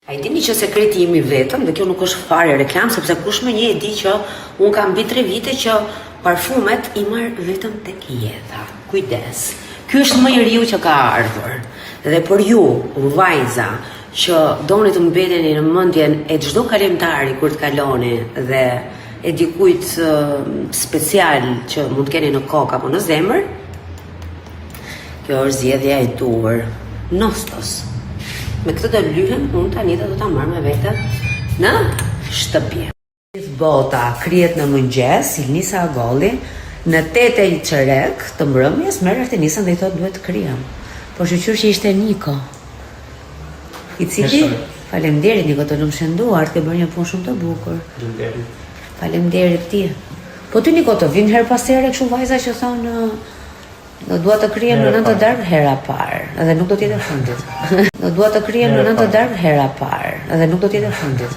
A e dini që sekreti im i vetëm dhe kjo nuk është fare reklamë sepse kush më njeh e di që unë kam mbi 3 vite që parfumet i marr vetëm tek Jeta. Kujdes. Ky është më i riu që ka ardhur. Dhe për ju, vajza, që doni të mbeteni në mendjen e çdo kalimtari kur të kaloni dhe e dikujt special që mund të keni në kokë apo në zemër, Kjo është zgjedhja e duhur. Nostos. Me këtë do lyhem unë tani dhe do ta marr me vete në shtëpi. Gjithë bota krihet në mëngjes, Ilnisa Agolli, në 8 e çerek të mbrëmjes merr Artenisën dhe i thotë duhet të krihem. Por shyqyr që ishte Niko. I cili Faleminderit Niko, të lumshin duart, ke bërë një punë shumë të bukur. Faleminderit. Faleminderit ti. Po ty Niko të vijnë herë pas here kështu vajza që thonë Do dua të krihem në nëntë darkë hera parë, edhe nuk do të jetë e fundit. Do dua të krihem në nëntë darkë hera parë, edhe nuk do të jetë e fundit.